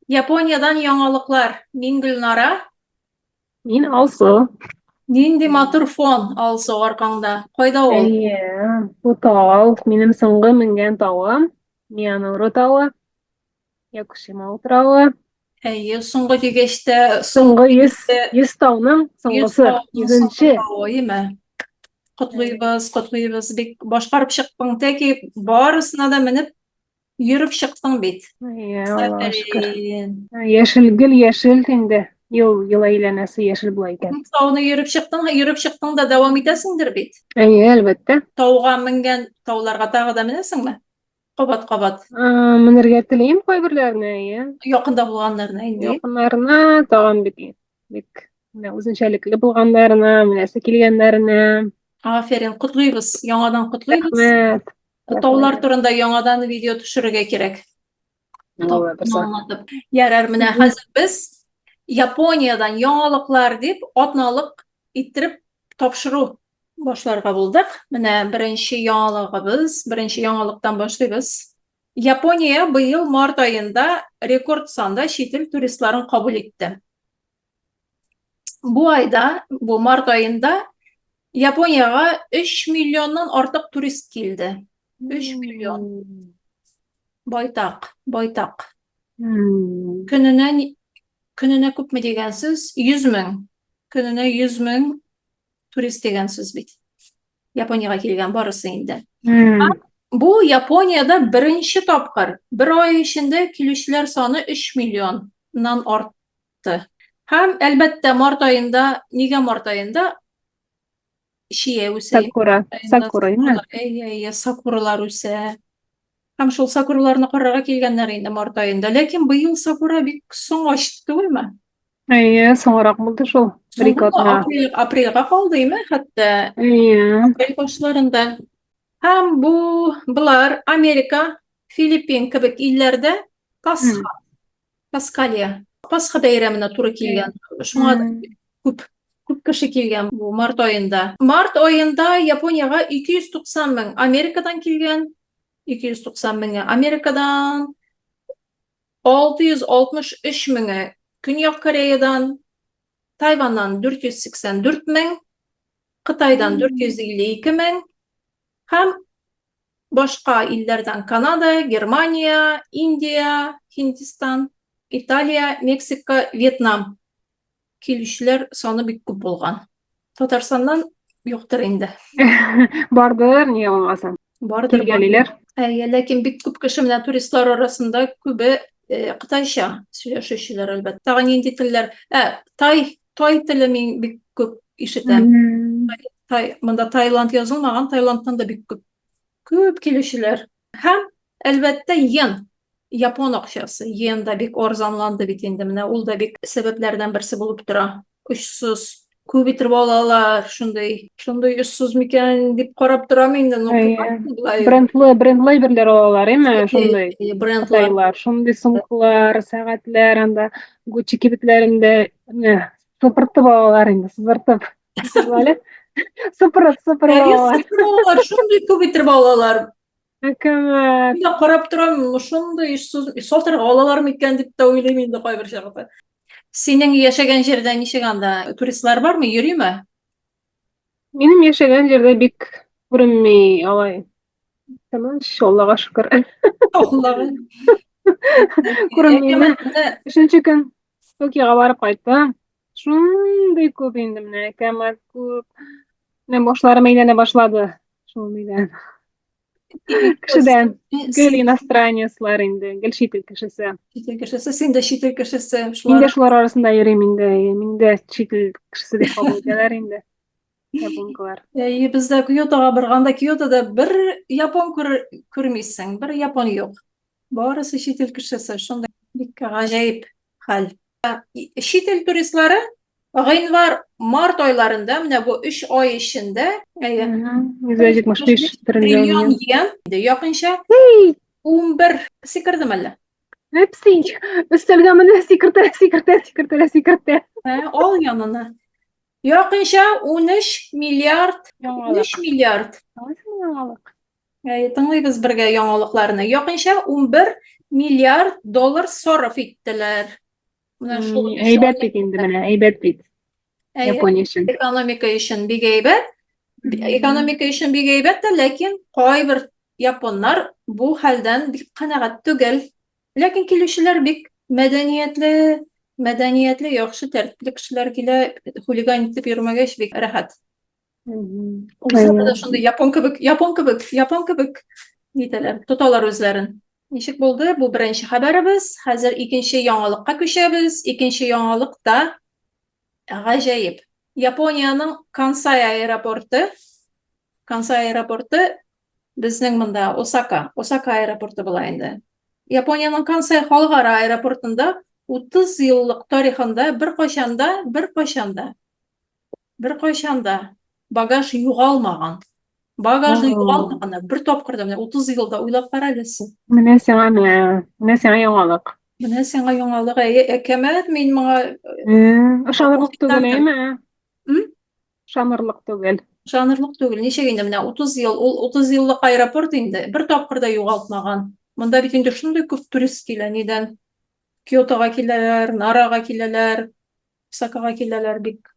Япониядән яңалыклар. Мин Гөлнара. Мин Алсу. Нинди матур фон, Алсу, аркаңда. Кайда ул? Әйе, бу тау, минем соңгы менгән тавым, Миянуру тавы, Якушима утравы. Әйе, соңгы дигәч тә, соңгы 100 100 тауның соңгысы, 100нче. Әйеме? Котлыйбыз, котлыйбыз. Бик башкарып чыктың. Тәки барысына да менеп йөреп чыктың бит. Әйе, Аллага шөкер. Яшел гел яшел инде. Ел ел әйләнәсе яшел була икән. Тауны йөреп чыктың, йөреп чыктың да дәвам итәсеңдер бит. Әйе, әлбәттә. Тауга менгән тауларга тагы да менәсеңме? Кабат-кабат. Менергә телим кайберләренә, әйе. Якында булганнарына инде. Якыннарына тагын бик бик менә үзенчәлекле булганнарына, менәсе килгәннәренә. Афәрин, котлыйбыз, яңадан котлыйбыз. Рәхмәт. Таулар турында яңадан видео төшерергә кирәк. Аңлатып. Ярар, менә хәзер без Япониядән яңалыклар дип атналык иттереп тапшыру башларга булдык. Менә беренче яңалыгыбыз, беренче яңалыктан башлыйбыз. Япония быел март аенда рекорд санда чит ил туристларын кабул итте. Бу айда, бу март аенда Япониягә 3 миллионнан артык турист килде. 3 миллион. Байтак, байтак. Көненә көненә күпме дигән сүз? 100 мең. Көненә 100 мең турист дигән сүз бит. Япониягә килгән барысы инде. Бу Япониядә беренче тапкыр бер ай эчендә килүчеләр саны 3 миллионнан артты. Һәм, әлбәттә, март аенда, нигә март аенда? Чия үсә. Сакура, сакура, әйе, әйе, сакуралар үсә. Һәм шул сакураларны карарга килгәннәр инде март аенда. Ләкин быел сакура бик соң ачты түгелме? Әйе, соңрак булды шул. Бер ике атна. Апрель, апрельгә калды име хәтта? Әйе. Апрель башларында. Һәм бу болар Америка, Филиппин кебек илләрдә Пасха, Паскалия, Пасха бәйрәменә туры килгән. Шуңа да күп күп кеше килгән бу март аенда. Март аенда Япониягә 290 мең Америкадан килгән, 290 меңе Америкадан, 663 меңе Көньяк Кореядан, Тайваннан 484 мең, Кытайдан 452 мең һәм башка илләрдән Канада, Германия, Индия, Һиндстан, Италия, Мексика, Вьетнам килүчеләр саны бик күп булган. Татарстаннан юктыр инде. Бардыр, нигә булмасын. Бардыр. Килгәлиләр. Әйе, ләкин бик күп кеше менә туристлар арасында күбе э, кытайча сөйләшүчеләр, әлбәттә. Тагы нинди телләр? Ә, тай, тай теле мин бик күп ишетәм. Тай, монда Таиланд язылмаган, Таиландтан да бик күп күп килүчеләр. Һәм, әлбәттә, йен, япон акчасы, йен да бик арзанланды бит инде. Менә ул да бик сәбәпләрдән берсе булып тора. Очсыз, күп итеп алалар, шундый, шундый очсыз микән дип карап торам инде, ну, болай. Брендлы, брендлы әйберләр алалар, әйме, шундый. Брендлар. Кытайлар, шундый сумкалар, сәгатьләр анда Гуччи кибетләрендә сыпыртып алалар инде, сызыртып. Әле сыпырып, сыпырып алалар. Сыпырып алалар, шундый күп итеп алалар. Әкәмәт. Мин дә карап торам, шундый сатырга алалар микән дип тә уйлыйм инде кайбер чакта. Синең яшәгән җирдә ничек анда? Туристлар бармы, йөриме? Минем яшәгән җирдә бик күренми алай. Тыныч, Аллага шөкер. Аллага. Күренми. Өченче көн Токиога барып кайттым. Шундый күп инде менә, әкәмәт күп. Менә башларым әйләнә башлады шул нидән. Кешедән. Гел иностранецлар инде, гел чит ил кешесе. Чит ил кешесе, син дә чит ил кешесе. Мин дә шулар арасында йөрим инде. Мин дә чит ил кешесе дип кабул итәләр инде. Японкалар. Әйе, бездә Киотога барганда Киотода бер япон күрмисең, бер япон юк. Барысы чит ил кешесе. Шундый бик гаҗәеп хәл. Чит ил туристлары гыйнвар, март айларында, менә бу 3 ай эчендә, әйе, 175 триллион йен, якынча 11 сикердем әллә? Әпси, өстәлгә менә сикертә, сикертә, сикертә, сикертә. Ал янына. Якынча 13 миллиард, 13 миллиард. Яңалык. Тыңлыйбыз бергә яңалыкларны. Якынча 11 Миллиард доллар сарыф иттеләр. Менә шул әйбәт бит инде менә, әйбәт бит. Япония өчен. Экономика өчен бик әйбәт. Экономика өчен бик әйбәт тә, ләкин кайбер японнар бу хәлдән бик канәгать түгел. Ләкин килүчеләр бик мәдәниятле, мәдәниятле, яхшы тәртипле кешеләр килә, хулиган итеп йөрмәгәч бик рәхәт. Үзләре дә шундый япон кебек, япон кебек, япон кебек нитәләр, тоталар үзләрен. Ничек булды? Бу беренче хәбәребез. Хәзер икенче яңалыкка күчәбез. Икенче яңалык та гаҗәеп. Япониянең Кансай аэропорты, Кансай аэропорты безнең монда Осака, Осака аэропорты була инде. Япониянең Кансай халыкара аэропортында 30 еллык тарихында беркайчан да, беркайчан да Беркайчан да багаж югалмаган. Багажны югалтмаганнар. Бер тапкыр да, менә 30 елда уйлап кара әле син. Менә сиңа менә, менә сиңа яңалык. Менә сиңа яңалык, әйе, әкәмәт, мин моңа Ышанырлык түгел, әйеме? Ышанырлык түгел. Ышанырлык түгел. Ничек инде менә 30 ел, ул 30 еллык аэропорт инде, бер тапкыр да югалтмаган. Монда бит инде шундый күп турист килә, нидән? Киотога киләләр, Нарага киләләр, Осакага киләләр, бик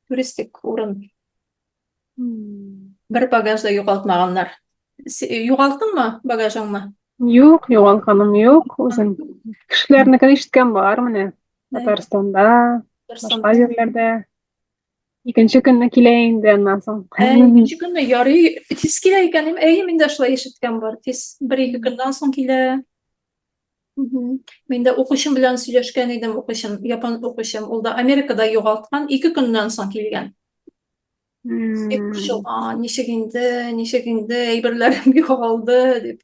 туристик урын. Бер багаж да югалтмаганнар. Югалттыңмы багажыңны? Юк, югалтканым юк үзем. Кешеләрнекен ишеткән бар менә. Татарстанда, башка җирләрдә. Икенче көнне килә инде аннан соң. Ә, икенче көнне ярый, тиз килә икән. Әйе, мин дә шулай ишеткән бар. Тиз бер-ике көннән соң килә. Мин дә укучым белән сөйләшкән идем, укучым, япон укучым, ул да Америкада югалткан, 2 көннән соң килгән. Бик борчылган, ничек инде, ничек инде әйберләрем югалды дип.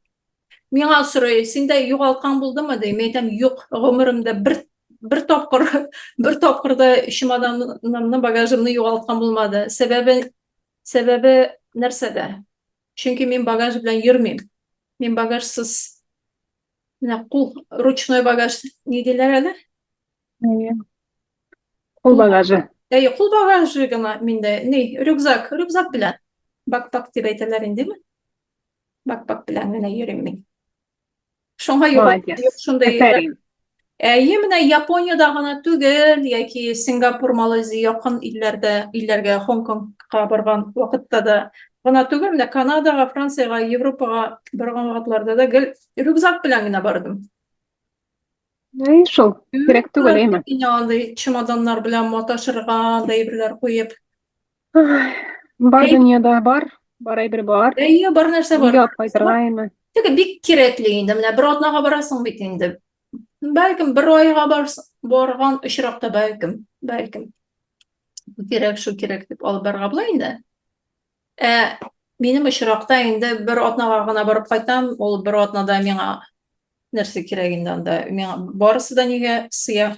Миңа сорый, синдә югалткан булдымы ди. Мин әйтәм, юк, гомеремдә бер бер тапкыр, бер тапкыр да чемоданымны, багажымны югалткан булмады. Сәбәбе сәбәбе нәрсәдә? Чөнки мин багаж белән йөрмим. Мин багажсыз. Менә кул ручной багаж ни диләр әле? Әйе. Кул багажы. Әйе, кул багажы гына миндә. Ни, рюкзак, рюкзак белән. Бакпак дип әйтәләр индеме? Бакпак белән генә йөрим мин. Шуңа юк шундый. Афәрин. Әйе, менә Япониядә гына түгел, яки Сингапур, Малайзия якын илләрдә, илләргә, Хонконгка барган вакытта да гына түгел, менә Канадага, Франциягә, Европага барган вакытларда да гел рюкзак белән генә бардым. Әй, шул, кирәк түгел, әйме? Инде андый чемоданнар белән маташырга, андый әйберләр куеп. Бар дөньяда бар, бар әйбер бар. Әйе, бар нәрсә бар. Нигә алып кайтырга, әйме? Теге бик кирәкле инде, менә бер атнага барасың бит инде. Бәлкем бер айга барган очракта бәлкем, бәлкем. Бу кирәк, шул кирәк дип алып барырга була инде. Ә минем очракта инде бер атнага гына барып кайтам, ул бер атнада миңа нәрсә кирәк инде анда? Миңа барысы да нигә сыя?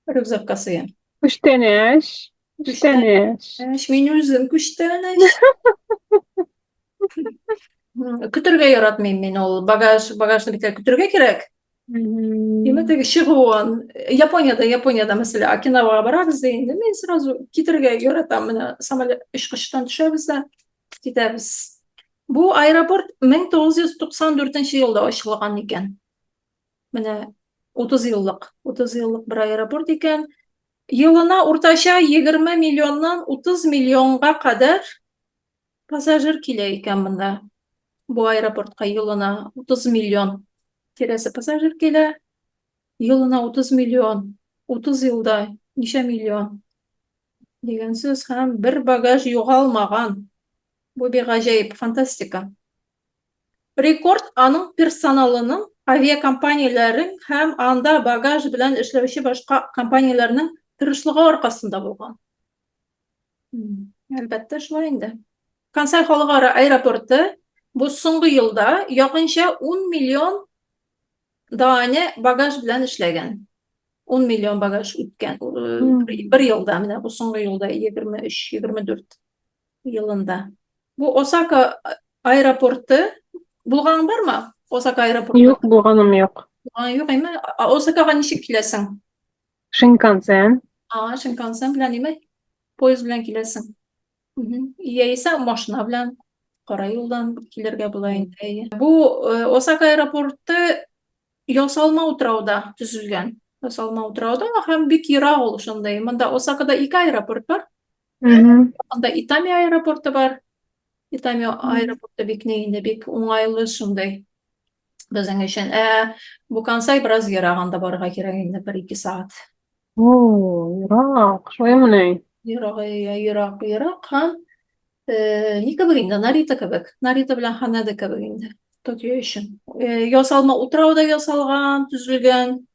Рюкзакка сыя. Күчтәнәч, күчтәнәч. Күчтәнәч, мин үзем күчтәнәч. Көтергә яратмыйм мин ул багаж, багажны бит көтергә кирәк. Димәк, теге чыгуын Япониядә, Япониядә мәсәлән, Окинавага барабыз да инде, мин сразу китергә яратам. Менә самолет очкычтан төшәбез дә китәбез. Бу аэропорт 1994 елда ачылган икән. Менә 30 еллык, 30 еллык бер аэропорт икән. Елына уртача 20 миллионнан 30 миллионга кадәр пассажир килә икән монда. Бу аэропортка елына 30 миллион тирәсе пассажир килә. Елына 30 миллион, 30 елда ничә миллион дигән сүз һәм бер багаж югалмаган. Бу бик гаҗәеп, фантастика. Рекорд аның персоналының, авиакомпанияләрең һәм анда багаж белән эшләүче башка компанияләрнең тырышлыгы аркасында булган. Әлбәттә, шулай инде. Кансай халыкара аэропорты бу соңгы елда якынча 10 миллион данә багаж белән эшләгән. 10 миллион багаж үткән бер елда, менә бу соңгы елда 23-24 елында. Бу Осака аэропорты булганың бармы? Осака аэропорты. Юк, булганым юк. Булганың юк, әйме? Осакага ничек киләсең? Шинкансен. А, Шинкансен белән, әйме? Поезд белән киләсең. Яисә машина белән кара юлдан килергә була инде. Бу Осака аэропорты Ясалма утрауда төзелгән. Ясалма утрауда һәм бик ерак ул шундый. Монда Осакада ике аэропорт бар. Анда Итами аэропорты бар. Итами аэропорты бик ни инде, бик уңайлы шундый безнең өчен. Ә бу Кансай бераз ерак, анда барырга кирәк инде 1-2 сәгать. О, ерак, шулаймыни? Ерак, ерак, ерак һәм ни кебек инде, Нарита кебек. Нарита белән Ханеда кебек инде. Токио өчен. Ясалма утрау да ясалган, төзелгән.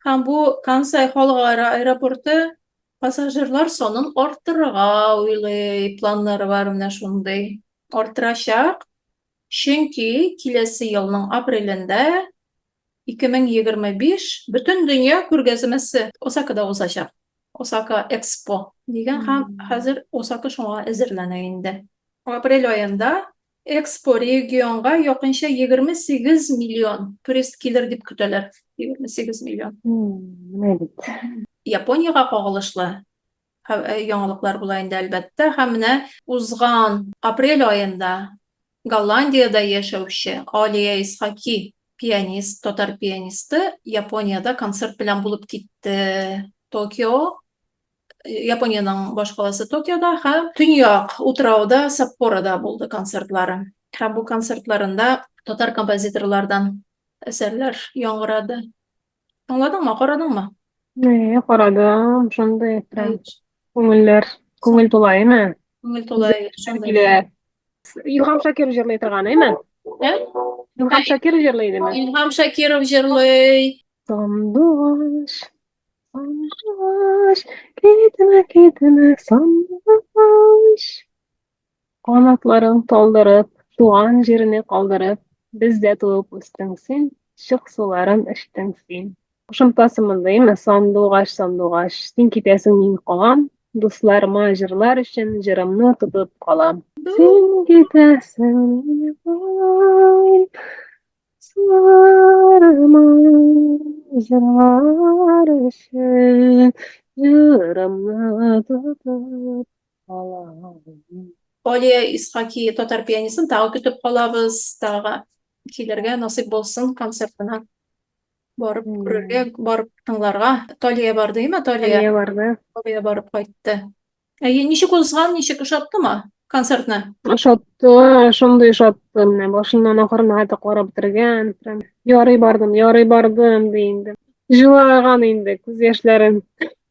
Һәм бу Кансай халыкара аэропорты пассажирлар санын арттырырга уйлый, планнары бар менә шундый. Арттырачак. Чөнки киләсе елның апрелендә 2025 бөтен дөнья күргәзмәсе Осакада узачак. Осака Экспо дигән һәм хәзер Осака шуңа әзерләнә инде. Апрель аенда Экспо регионга якынча 28 миллион турист килер дип көтәләр. 28 миллион. Менә бит. Япониягә кагылышлы яңалыклар була инде, әлбәттә. Һәм менә узган апрель аенда Голландиядә яшәүче Алия Исхаки, пианист, татар пианисты, Япониядә концерт белән булып китте. Токио, Япониянең башкаласы Токиода һәм Төньяк утрауда Саппорода булды концертлары. Һәм бу концертларында татар композиторлардан әсәрләр яңгырады. Тыңладыңмы, карадыңмы? Әйе, карадым. Шундый прям күңелләр, күңел тула, әйме? Күңел тула, шундый. Килә. Илһам Шакиров җырлый торган, әйме? Ә? Илһам Шакиров җырлый идеме? Илһам Шакиров җырлый. Сандугач, сандугач, китмә, китмә, сандугач. Канатларың талдырып, туган җирне калдырып, бездә туып үстең син, чык суларын эчтең син. Кушымтасы мондыймы? Сандугач, сандугач, син китәсең, мин калам, дусларыма җырлар өчен җырымны тотып калам. Син китәсең, мин калам, дусларыма җырлар өчен җырымны тотып Алия Исхаки татар пианистын тагы көтеп калабыз, тагы килергә насыйп булсын концертына. Барып күрергә, барып тыңларга. Талия барды, әйме, Талия? Талия барды. Талия барып кайтты. Әйе, ничек узган, ничек ошаттымы концертны? Ошатты, шундый ошатты. Менә башыннан ахырына хәтта карап бетергән. Прям ярый бардым, ярый бардым ди инде. Җылаган инде күз яшьләрен.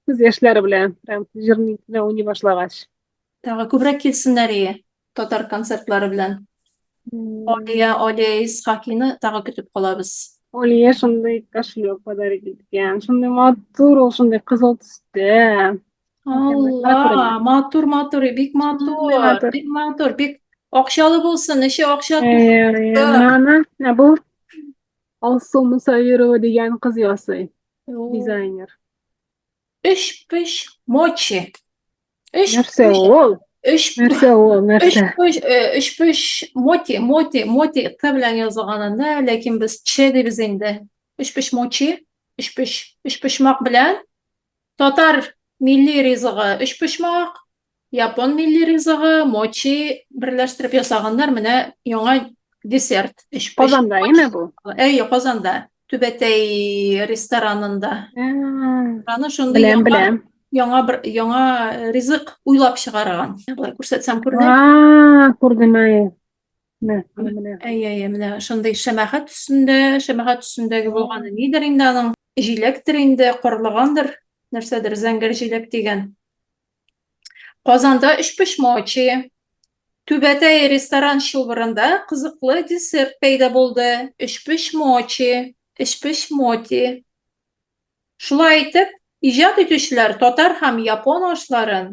Күз яшьләре белән прям җырны белән уйный башлагач. Тагы күбрәк килсеннәр ие татар концертлары белән. Алия, Алия Исхакины тагы көтеп калабыз. Алия шундый кошелек подарить иткән. Шундый матур ул, шундый кызыл төстә. Алла, матур, матур, бик матур, бик матур, бик акчалы булсын, эше акча Менә менә бу Алсу Мусавирова дигән кыз ясый, дизайнер. Өч пеш мочи. Өч Нәрсә ул? Өч Нәрсә ул? Нәрсә? Өч пеш, өч пеш моти, моти, моти т белән язылган анда, ләкин без ч дибез инде. Өч пеш мочи, өч пеш, өч почмак белән татар милли ризыгы өч почмак, Япон милли ризыгы мочи берләштереп ясаганнар менә яңа десерт. Казанда, әйме бу? Әйе, Казанда. Түбәтәй ресторанында. Аны шундый беләм, беләм. Яңа бер яңа ризык уйлап чыгарган. Болай күрсәтсәм күренә. А, күрдем, әйе. Менә, менә. Әйе, әйе, менә шундый шәмәхә төсендә, шәмәхә төсендәге булганы нидер инде аның? Җиләктер инде, карлыгандыр, нәрсәдер, зәңгәр җиләк дигән. Казанда өчпочмачи, Түбәтәй ресторан чылбырында кызыклы десерт пәйда булды, өчпочмочи, өчпочмоти. Шулай итеп, иҗат итүчеләр татар һәм япон ашларын,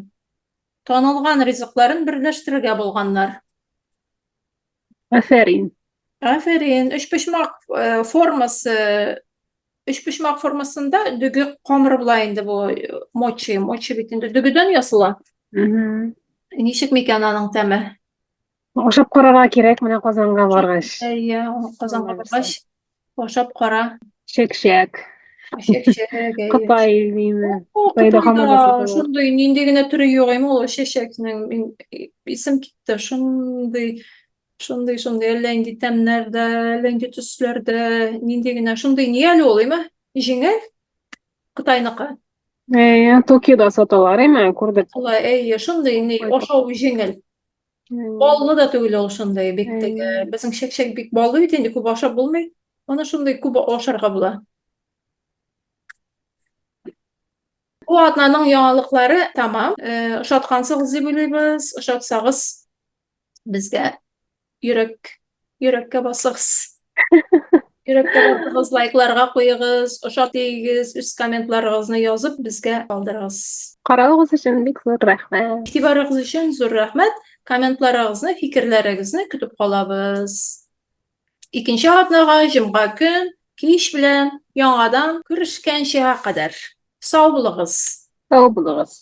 танылган ризыкларын берләштерергә булганнар. Афәрин. Афәрин. Өчпочмак э, формасы өчпочмак формасында дөге камыры була инде бу э, мочи. Мочи бит инде дөгедән ясала. Ничек микән аның тәме? Ашап карарга кирәк менә Казанга баргач. Әйе, Казанга баргач ашап кара. Чәк-чәк. Чәк-чәк, әйе. Кытай димме? Кытайда һаман да саталар. Шундый нинди генә төре юк име ул чәчәкнең. Исем китте. Шундый. Шундый, шундый, әллә нинди тәмнәрдә, әллә нинди төсләрдә, нинди генә шундый ни әле ул, име? Җиңел? Кытайныкы. Әйе, Токиода саталар, име, күрдек. Алай, әйе, шундый ни, ашау җиңел. Баллы да түгел ул шундый, бик теге. Безнең чәк-чәк бик баллы бит инде, күп ашап булмый. Аны шундый күп ашарга була. Бу атнаның яңалыклары тәмам. Э, ошаткансыгыз дип уйлыйбыз. Ошатсагыз, безгә йөрәк йөрәккә басыгыз. Йөрәккә басыгыз, лайкларга куегыз, ошат диегез, үз комментларыгызны язып безгә калдырыгыз. Каравыгыз өчен бик зур рәхмәт. Игътибарыгыз өчен зур рәхмәт. Комментларыгызны, фикерләрегезне көтеп калабыз. Икенче атнага җомга көн кич белән яңадан күрешкәнчә кадәр. Сау булыгыз. Сау булыгыз.